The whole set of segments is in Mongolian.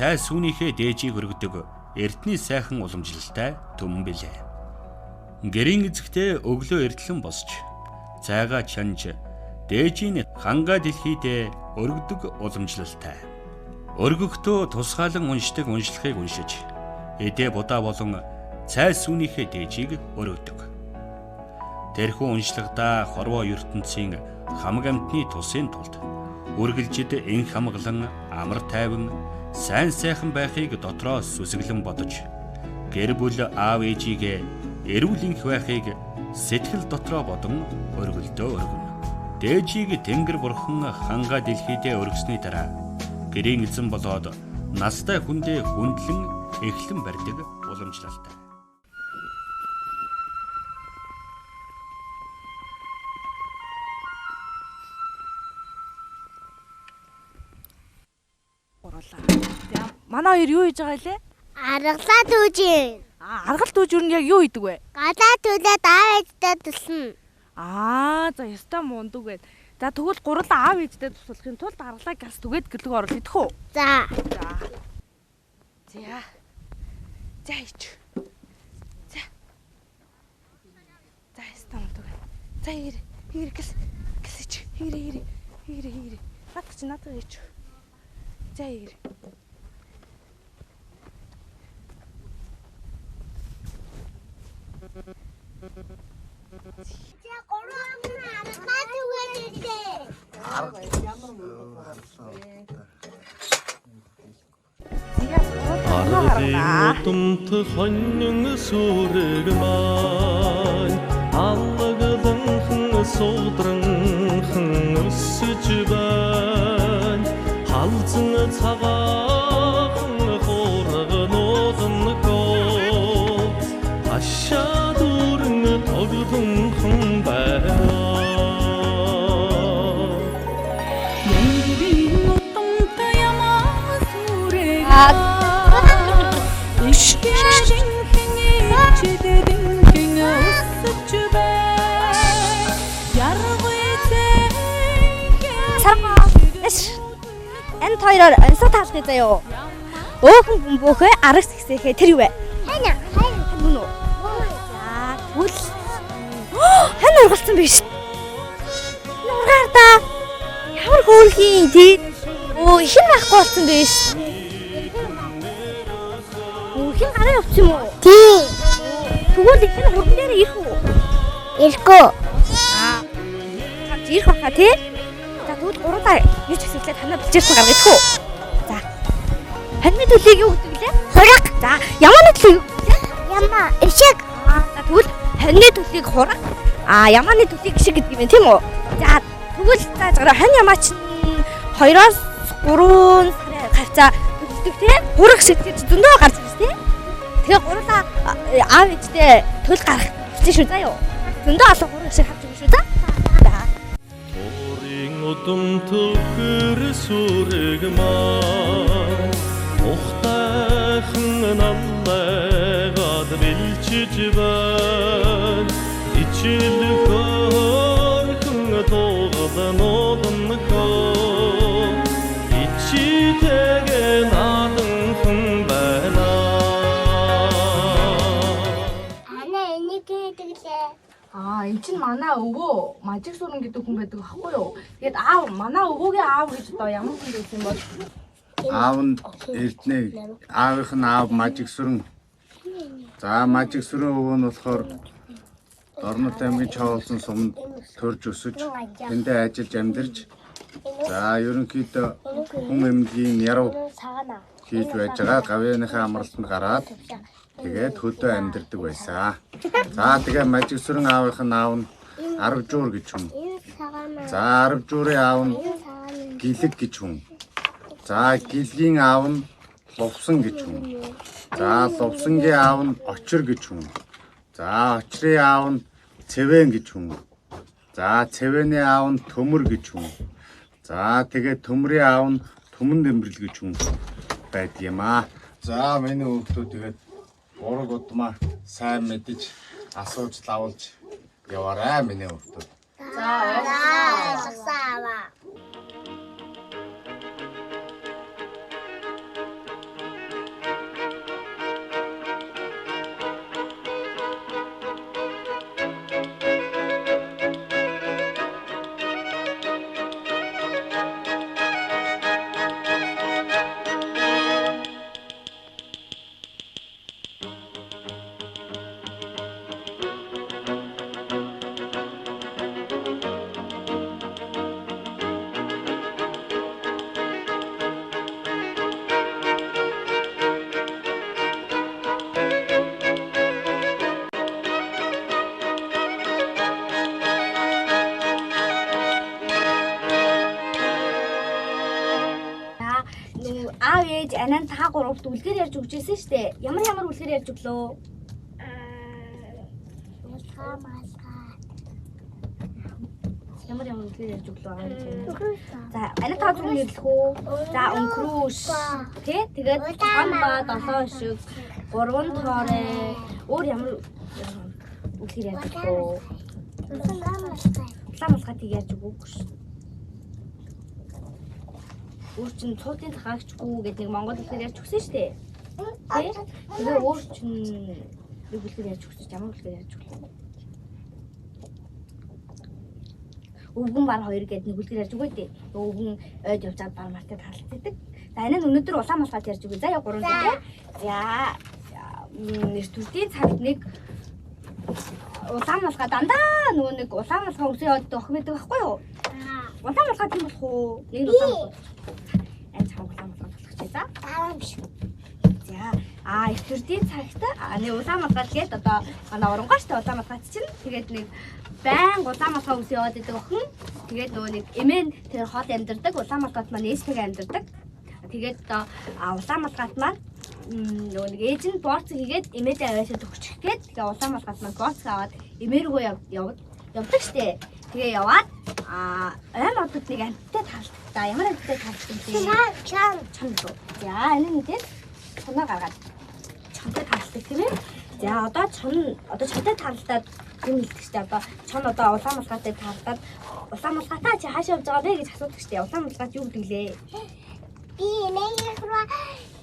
цай сүүнийхээ дээжийг өргөдөг эрдний сайхан уламжлалтай түмэн билээ. Гэрийн эзэгтэй өглөө эртлэн босч цайгаа чанж дээжийн хангаа дэлхийдээ өргөдөг уламжлалтай. Өргөхдөө тусгаалan уншдаг уншлагыг уншиж эдээ будаа болон цай сүүнийхээ дээжийг өргөдөг. Тэрхүү уншлагадаа хорвоо ертөнцийн хамаг амьтны тусын тулд үргэлжид энх хамглан амар тайван сайн сайхан байхыг дотроо сүсэглэн бодож гэр бүл аав ээжигээ эрүүл энх байхыг сэтгэл дотроо бодон өргөлдөө өргөнө. Дээжийг Тэнгэр бурхан хангаа дэлхийдээ өргөсний дараа гэрийн эзэн болоод настай хүндээ хүндлэн эхлэн барьдаг уламжлалтай. За манай хоёр юу хийж байгаа лээ? Аргалаа дүүж. Аа, аргал дүүж юу нь яг юу хийдэг вэ? Галаа түлээд аав ээжтэй тусна. Аа, за ёстой мундаг байна. За тэгвэл гурлаа аав ээжтэй туслахын тулд аргалаа газ түгээд гэрлэг оруулах идэх үү? За. За. За. За ич. За. За ёстой мундаг байна. За хэр хэр гэл гэл ич. Хэр хэр хэр хэр. Наадах чи наадах ич. За хэр. За гурван аргалаа түгээд ирлээ. Аргын удамт хонин сүрэг маань аллагланхан суудранхан өсөж байна. Халзан цагаахан хургнууднакоо ашаа дүүрэн тоглонхан байна. Янгийн удамт ямаа сүрэг Саргаа. Энэ хоёроор онцгой таалахыг заяо. Өөхөн бөмбөөхөө арга сэгсээхээ тэр юу вэ? Хань хань. Мөн үү? За тэгвэл хань ургалцсан биш. Нургаар да. Ямар хөөрхийн тий. Өө их нь байхгүй болсон биш. Өө их нь гараа явчих юм уу? Тий. Тэгвэл их нь хурдан дээр ирэх үү? Ирэхгүй. Аа. Ирэх баха тий. За тэгвэл гурлаа юу ч гэсэн эхлээд танаа бэлчээрсэн гаргах идэх үү? За. Ханьны төлийг юу гэдэг лээ? Хураг. За, ямааны төлийг юу гэдэг лээ? Ямаа ишиг. Аа, за тэгвэл ханьны төлийг хураг. Аа, ямааны төлийг ишиг гэдэг юм тийм үү? За, тэгвэл за жаараа хань ямаа чинь 2-оос 3 сарын хавцаа төлдөг тий? Хураг шиг тэр зөндөө гарч ирж тий? Тэгээ гурлаа аав ээжтэй төл гаргах гэсэн шүү заа юу? Зөндөө олон хураг шиг авч өгнө шүү за. За. Удамт хөр сүрэг маань ухтайхан наллайгаад бэлчиж байна. Ичил хөөрхөн тугалнууднакоо ичитэгэ наданхан байна. Ана энийг хийдэг лээ. Аа, эн чинь манай өвөө Мажиг сүрэн гэдэг хүн байдаг аахгүй юу? Тэгээд аав манай өвөөгийн аав гэж одоо ямар хүн байсан юм бол? Аав нь Эрдэнэ, аавынх нь аав Мажиг сүрэн. За Мажиг сүрэн өвөө нь болохоор Дорнот аймгийн Чоолсон суманд төрж өсөж, тэндээ ажиллаж амьдарч, за ерөнхийдөө хүн эмнэлгийн яруу хийж байж байгаа гавьяаныхаа амралтанд гараад тэгээд хөдөө амьдардаг байсан. За тэгээ Мажиг сүрэн аавынх нь аав нь Арвжуур гэж хүн. За Арвжуурын аав нь Гэлэг гэж хүн. За Гэлгийн аав нь Лувсан гэж хүн. За Лувсангийн аав нь Очир гэж хүн. За Очрын аав нь Цэвэн гэж хүн. За Цэвэний аав нь Төмөр гэж хүн. За тэгээд Төмрийн аав нь Түмэн Дэмбэрл гэж хүн байдаг юм аа. За миний хүүхдүүд тэгээд ураг удмаа сайн мэдэж асууж лавлж яваарай миний хүүхдүүд. За ойлгосон аваа. анаа та гуравт үлгэр ярьж өгч ирсэн шүү дээ. Ямар ямар үлгэр ярьж өглөө? Улгаа малгай. Ямар ямар үлгэр ярьж өглөө аав ээж анаа? За, анаа та зүг нэрлэх үү? За, өнгөрүүш. Тэ? Тэгээд он ба долоон шиг гурван тоорой. Өөр ямар үлгэр ярьж өглөө? Улгаа малгай. Улаан малгайтыг яаж өгөөгүй шүү. Өөр чин цуудын цагаагчгүй гэдэг нэг монгол хэлээр ярьж өгсөн шүү дээ. Тэ? Тэгээ өөр чин нэг хэлээр ярьж өгсөн чи ямар хэлээр ярьж өглөө? Өвгөн бар хоёр гэдэг нэг хэлээр ярьж өгөө дээ. Өвгөн ойд явжаад бар мартай талцдаг. За энэ нь өнөөдөр улаан малгайт ярьж өгье. За яа гурван тий. За эрт төрлийн цагт нэг улаан малгай дандаа нөгөө нэг улаан малгай өмсөө яваад охин байдаг байхгүй юу? Улаан малгай тийм болох уу? Нэг нь улаан малгай. Ань цав улаан малгай болох чи за. Дараа биш. За эрт төрлийн цагт нэг улаан малгай гээд одоо манай оронгоо штэ улаан малгайт чинь тэгээд нэг байн улаан малгай өмсөө яваад байдаг охин. Тэгээд нөгөө нэг эмээн тэр хол амьдардаг улаан малгайт маань ээжтэйгээ амьдардаг. Тэгээд одоо улаан малгайт маань нөгөө нэг ээж нь борц хийгээд эмээдээ аваашаад өгчих гээд тэгээ улаан малгайт маань борц аваад эмээ рүүгээ явдаг штэ. Тэгээ яваад ой модод нэг амьттай таалдаг. За ямар амьттай таалдаг юм бэ? Чан. Чон лөө. За энэ мэдээ чоноо гаргаад чонтой таалдаг тийм ээ. За одоо чон одоо чонтой таалдаад юм хэлдэг штэ. Одоо чон одоо улаан малгайтай таалдаад улаан малгайтай чи хаашаа явж байгаа вэ гэж асуудаг штэ. Улаан малгайт юу гэдэг лээ? Би эмээгийнх рүү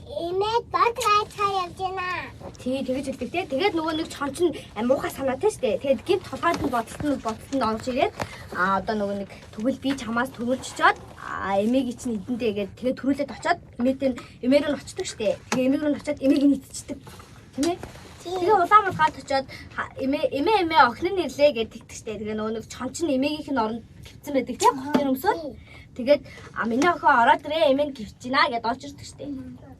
эмээд бодлоо явж байна. Тий, тэгэж хэлдэг те. Тэгээд нөгөө нэг чон чинь муухай санаатай штэ. Тэгээд гинт толгойд нь бодолтод орж ирээд одоо нөгөө нэг тэгвэл би чамаас төрүүлчихээд эмээгийн чинь эдэндээ гээд тэгээд төрүүлээд очиод эмээдээ эмээр нь очдөг штэ. Тэгээд эмээг рүү очиод эмээг нь идчихдэг. Тийм ээ? Тэгээ улаан малгайд очиод эмээ охин нь ирлээ гэж тэгдэг штэ. Тэгээ нөгөө нэг чон чинь эмээгийнх нь оронд гівцэн байдаг те. Хотын өмсөөл. Тэгээд миний охин ороод ирээ эмээ нь гівчинэ гэдээ орж ирдэг штэ.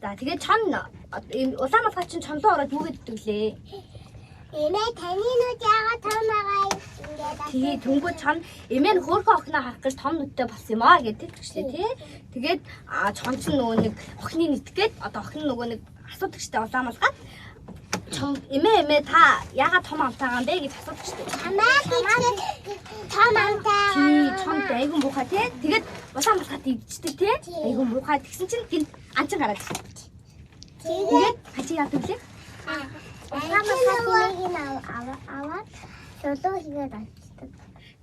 За тэгээд чон улаан малгай чинь чонлоо ороод юу гэдэг лээ? Эмээ таны нүд яагаад том байгаа ингээд Тий, тэнгүү чон эмээ нь хөөрхөн охиноо харах гэж том нүдтэй болсон юм аа гэдэг штэ тий. Тэгээд чон чинь нөгөө нэг охиныг итгэхэд одоо охин нөгөө нэг асуудаг штэ улаан малгай. Чон эмээ та яагаад том амтаагаа юм бэ гэж асуудаг штэ. Чамаа гэж том амтаа. Тий, чонд айгу муухай тий. Тэгээд улаан малгайт идчихдэг тий. Айгу муухай тэгсэн чинь гинт анчин гараад ирсэн. Тэгээд хачи яадаг лээ? Улаан малгай нь аваад чулуу хийгээд авчдаг.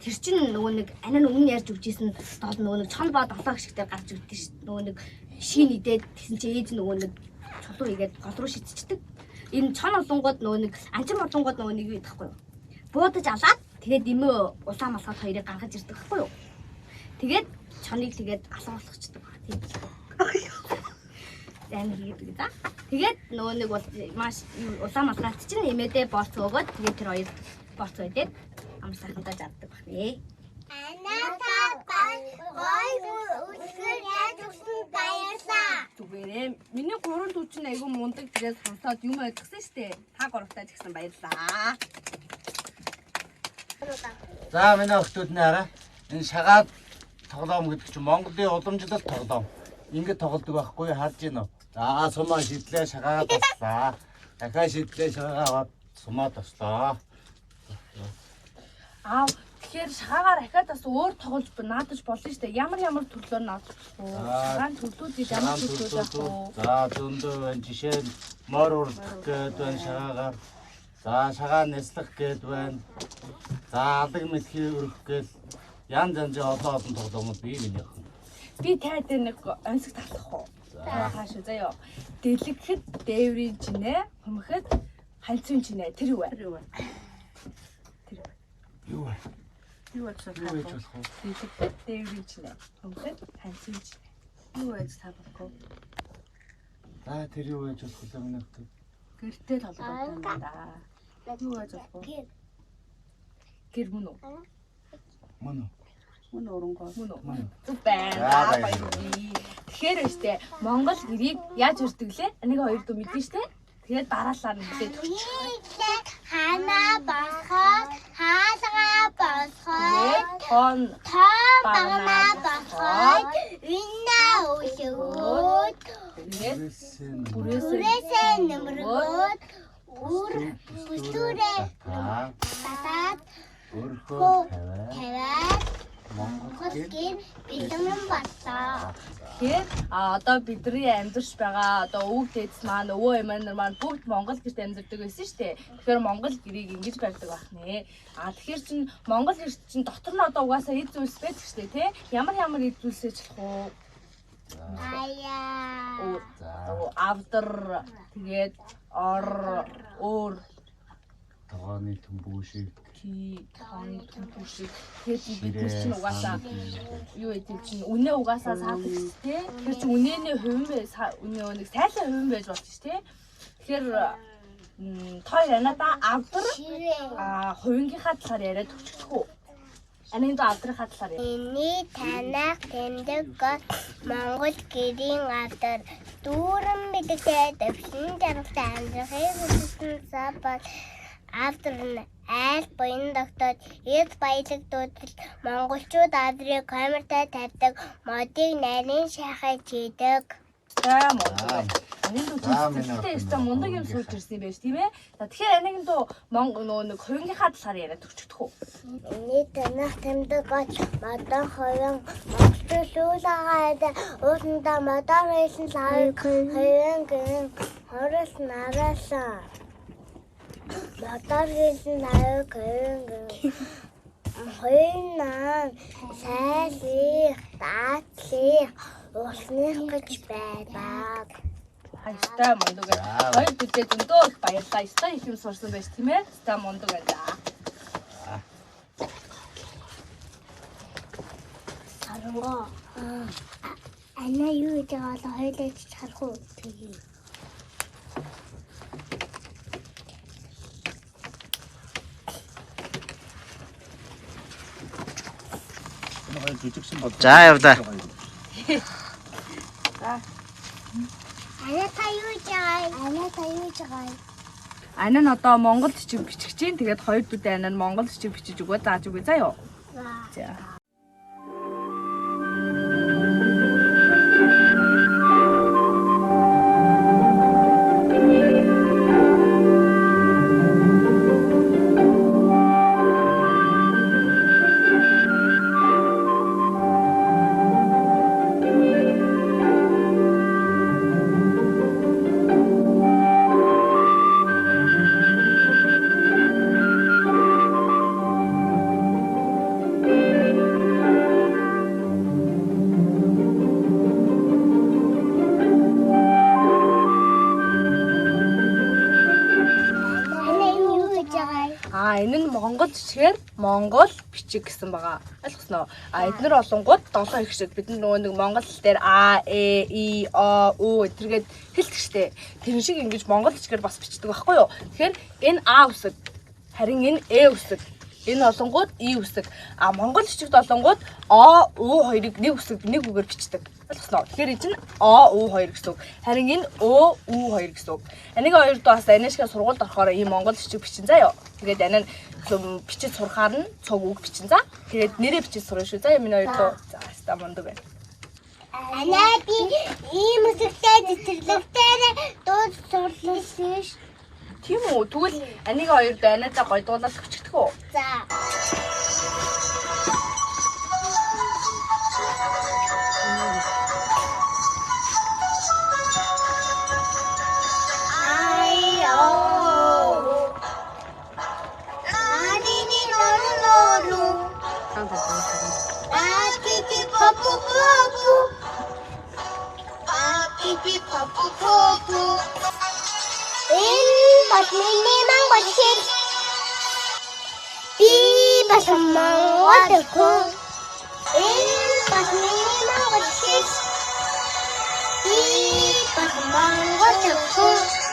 Тэр чинь нөгөө нэг анаа нь өмнө ярьж өгч исэн дол нөгөө нэг чон ба долоо гişгтэй гарч өгдөө ш. Нөгөө нэг шин идээд тэгсэн чинь ээж нөгөө нэг чулуу хийгээд гол руу шидчихдэг. Энэ чон олонгууд нөгөө нэг анчин болонгууд нөгөө нэг юу идэхгүй юу? Буудаж алаад тэгээд эмээ улаан малгай хоёрыг гаргаж ирдэг байхгүй юу? Тэгээд чоныг тэгээд алга болгочдөг баг тийм. Зайн хийгээд за. Тэгээд нөгөө нэг бол маш улаан малгайт чинь эмээдээ борц өгөөд тэгээд тэр хоёр борц өгдөөд амар сайхандаа жаддаг баг нэ. Анаа гой үлгэр яаж өгсөн баярлаа. Зүгээрээ. Миний гурван дүү чинь айгүй мундаг тэгээд сонсоод юм ойлгосон штэ. Та гуравтаа ч гэсэн баярлаа. За миний охтууд нь хараа. Энэ шагаад тоглоом гэдэг чинь Монголын уламжлалт тоглоом. Ингээд тоглодог байхгүй харж гин үү? За сумаа шидлээ шагаад тослаа. Дахиад шидлээ шагаа аваад сумаа тослоо. Аав тэгэхээр шагаагаар ахаад бас өөр тоглож наадаж болно штэ. Ямар ямар төрлөөр наадах вэ? Шагаан төрлүүдийг ямар төрлүүд байх вэ? За зөндөө байна. Жишээ нь мор урдах гээд байна шагаагаар. За шагаа нислэх гээд байна. За алаг мэлхий өрөх гээд янз янзын олон олон тоглоомууд бий миний охин. Би таад нэг онцог талах уу? За хаашаа заяа. Дэлгэхэд дээврийн чинээ, хумхад хальцын чинээ. Тэр юу вэ? Тэр юу вэ? Юу вэ? Юу байж Юу байж болох вэ? Дэлгэхэд дээврийн чинээ, хумхад хальцын чинээ. Юу байж та болохгүй? За тэр юу байж болох вэ миний охин? Гэртэй толгойтой юм да. Юу байж болох вэ? Гэр мөн үү? Мөн үү? Мөн оронгоо. Мөн үү? Мөн үү? Зүг байна. За, баярлалаа. Тэгэхээр штэ Монгол гэрийг яаж өрдөг лээ? Нэг хоёр дүү мэдэн штэ. Тэгээд дараалал нь нэлээд төрчих. Ханаа босхоод, хаалгаа босхоод, Тоон тоон багнаа босхоод, вина өшөөд, Тэгээд бүрээсээ Бүрээсээ нөмргөөд үр бүстүүрээ татаад Өрхөө тавиад Монгол Монгол гэр бэлэн боллоо. Тэгэхээр одоо бидний амьдарч байгаа одоо өвөг дээдс маань өвөө эмээ нар маань бүгд Монгол гэрт амьдардаг байсан шүү дээ. Тэгэхээр Монгол гэрийг ингэж барьдаг байх нэ. А тэгэхээр чин Монгол гэрт чин дотор нь одоо угаасаа эд зүйлс байдаг шүү дээ, тий? Ямар ямар эд зүйлсээ члах уу? Аяа. Өөр авдар тэгээд ор өөр тогооны төмбүү шиг тий тооны төмбүү шиг тэгээд бид нар чинь угаасаа юу гэдэг чинь үнэ угаасаа саадаг шүү дээ. Тэгэхээр чи үнэний хувин бай үнэ нэг сайлын хувин байж болж шүү дээ. Тэгэхээр тоо ярианада авдар а хувингийнхаа талаар яриад өчгөх үү? Анийн доо авдрынхаа талаар яриа. Миний танах тэмдэг гол Монгол гэрийн авдар дүүрэн бэлэгтэй төвшин жаргалтай амьдрахыг хүссэн сабал авдар нь айл буян тогтоод эд баялаг дуудал монголчууд авдрыг камертай тавьдаг модыг нарийн шахаж хийдэг. За мундаг. Анийн дүү чинь өстой мундаг юм суулж ирсэн юм байж тийм ээ. За тэгэхээр анийн дүү Монгол нөгөө нэг хувингийнхаа талаар яриад өчгөх үү? Миний танах тэмдэг гол модон хувин монголчууд сүүлээгээд уусандаа модоор хийсэн лавыг хувин гэрэн хорос нараасан. Модоор хийсэн лавыг хувин гэрэн хувин маань сайлих, даацлих, усных гэж байдаг. Баяртай мундаг. Хоёр бүдээ зөндөө их баярлалаа. Ёстой их юм сурсан байж тийм ээ. Ёстой мундаг байлаа. Сарангоо. Ана юу гэж байгаа бол хоёулаа ч харах уу тэгье. За явлаа. Ана та юу гэж байгаа? Ана та юу гэж байгаа? Ана нь одоо монгол бичиг бичих чинь. Тэгээд хоёр дүүдээ ана нь монгол бичиг бичиж өгөө зааж өгье заа юу. За. Ана юу гэж байгаа? А энэ нь монгол бичгээр монгол бичиг гэсэн байгаа. Ойлгосноо? А эднэр олонгууд 7 их шиг бид нөгөө нэг монгол хэл дээр а э и о у гэтэргээд хэлдэг штэ. Тэр шиг ингэж монгол бичгээр бас бичдэг байхгүй юу? Тэгэхээр энэ а үсэг харин энэ э үсэг энэ олонгууд и үсэг. А монгол бичигт олонгууд о у хоёрыг нэг үсэг нэг үгээр бичдэг. Ойлгосноо? Тэгэхээр энэ чинь о у хоёр гэсэн үг. Харин энэ ө у хоёр гэсэн үг. Анийг хоёр доо бас анишка сургуульд орохоор ийм монгол бичиг бичин заа юу. Тэгээд анаа бичиж сурахаар нь цуг үг бичин за. Тэгээд нэрээ бичиж сурна шүү. За миний хоёр доо. За хаста мундаг байна. Ана би ийм үсэгтэй цэцэрлэгтээр дуу сурлаа ш. Тийм үү? Тэгвэл анийг хоёр доо анаадаа гойдуулаад өчгдөг үү? За. Энэ бол миний Монгол хэл. Би бас Монгол хүн. Энэ бол миний Монгол хэл. Би бас Монгол хүн.